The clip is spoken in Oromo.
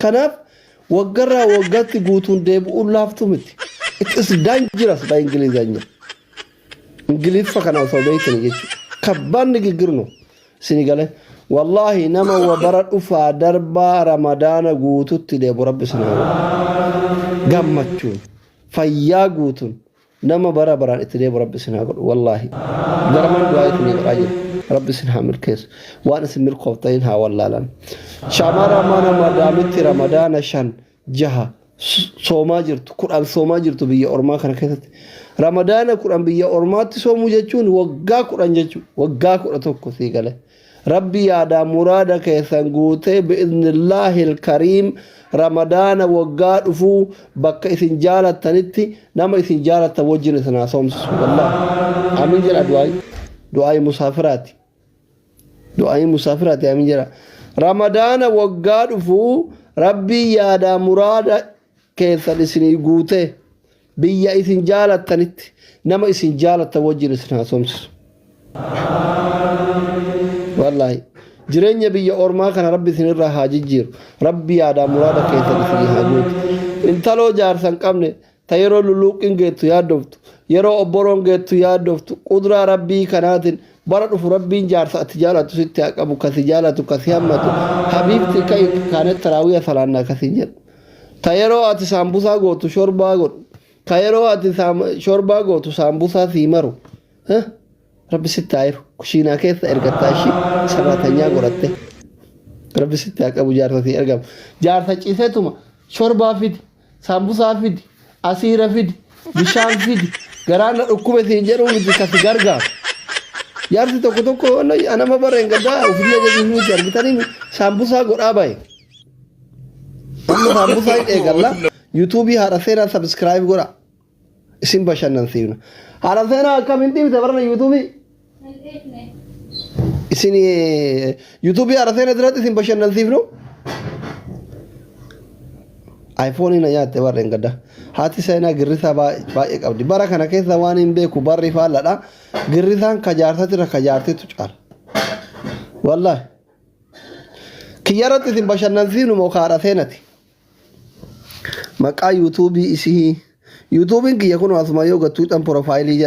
Kanaaf waggarraa waggaatti guutuun deebi'uun laaftuu miti. It is dangerous by Ingilizanya. Ingiliffa kana osoo beektani jechuudha. Kabbaan nigiggir no. Sini gale. Wallaahi nama wa bara dhufaa darbaa Ramadaana guututti deebu Rabbi isin haa godhu. Gammachuun fayyaa guutuun nama bara baraan itti deebu Rabbi isin haa godhu. Wallaahi. Garaman du'aa isinii godhaa jira. Rabbi isin haa milkeessu. Waan isin milkooftaniin haa wallaalan. Shamara mana madaamitti Ramadaana 5 jaha soomaa jirtu 10 soomaa jirtu biyya ormaa kana keessatti Ramadaana 10 biyya ormaatti soomuu jechuun waggaa 10 jechuudha. Waggaa 11 sii gale. Rabbi yaadaa muraada keessan guutee bi'iznillaahi kariim Ramadaana waggaa dhufuu bakka isin jaalattanitti nama isin jaalattan wajjin isin haa soomsisu. Wallaahi. Amiin jedha du'aayi. Du'aayi musaafiraati. Du'aa'ii musaafiraati amiin jedha. Ramadaana waggaa dhufu Rabbiin yaadaa muraada keessan isinii guutee biyya isin jaalattanitti nama isin jaalattan wajjin isin haa soomsisu. Wallaahi jireenya biyya ormaa kana Rabbi isinirraa haa jijjiiru. Rabbi yaadaa muraada keessan isinii haa guutu. Intaloo jaarsa hin qabne ta yeroo lulluuqqiin geettu yaaddoftu, yeroo obboroon geettu yaaddoftu, qudraa Rabbii kanaatin bara dhufu Rabbiin jaarsa ati jaalattu sitti haa qabu, ka si jaalatu, ka si hammatu, habiibti ka'i kaanee taraawiya salaannaa ka siin jedhu. Ta yeroo ati saambusaa gootu shorbaa godhu, ka yeroo ati shorbaa gootu saambusaa sii maru. Heh? Rabbi sitti haa hiru. Kushiinaa keessa ergattaa ishii sarraatanyaa godhatte. Rabbi sitti haa qabu jaarsa sii ergamu. Jaarsa ciiseetuma shorbaa fidi. Saambusaa fidi, asiira fidi, bishaan fidi, garaan na dhukkube siin jedhuu miti ka si gargaaru. Jaarsi tokko tokko anama barreen gaddaa ofillee gadi miti argitanii saambusaa godhaa bahe. Amma saambusaa hin eegalla. Yuutuubii haadha seenaa sabiskiraayib godha. Isin bashannansiifna. Haadha seenaa akkam hin dhiibte barana yuutuubii? Isin yuutuubii haadha seenaa irratti isin bashannansiifnu? iPhone na nyaatte warreen gadda. Haati seenaa girrisaa baay'ee qabdi. Bara kana keessa waan hin beeku barri faalladha. Girrisaan ka jaarsatirra ka jaartitu caala. Wallaahi. Kiyyarratti isin bashannansiifnu moo ka haadha seenati? Maqaa yuutuubii isii. Yuutuubiin kiyya kun asuma yoo gattuuxan piroofaayilii jala.